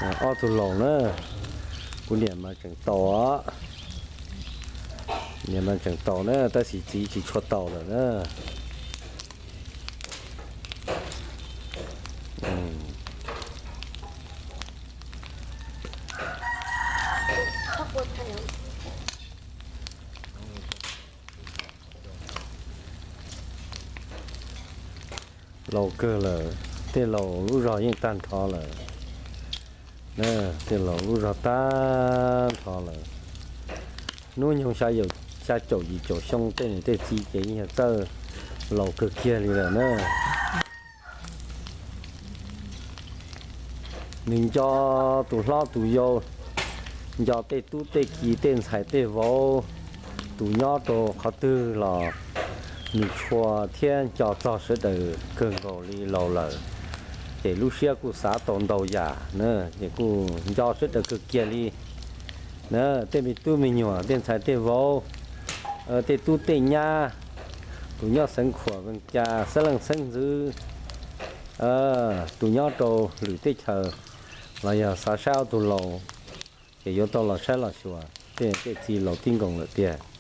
Ob tug laus na, kuv niam mas tseem taus, niam mas tseem taus na, tab sis txiv tsis tshua taus lawm na. Laus kawg lawm, tej laus lub zog yeej tag nrho lawm. Tej laus lub zog tag nrho lawm. Hnub nyoog xya caum yim caum xyoo tej niam tej txiv ces yeej yog txawj laus kawg kiag li lawm na. Nws nco tus hlob tus yau, nco tej tub tej ki tej ntxhais tej vauv, tus nyob rau qhov twg los nws tshua thiab nco txog sawv daws kawg nkaus li laus lawm. Ces lub siab kuj xav tau ntau yam na, ces kuj nco sawv daws kawg kiag li na, tej me tub me nyuam tej ntxhais tej vauv, tej tub tej nyab, tus nyob xeev khuam vees cas xeeb leej xeeb ntxwv, tus nyob rau lwm teb chaws los yog xav saib ob tug laus ces yuav tau los saib los xyuas tej txiv laus tib nkoos lawm tiag.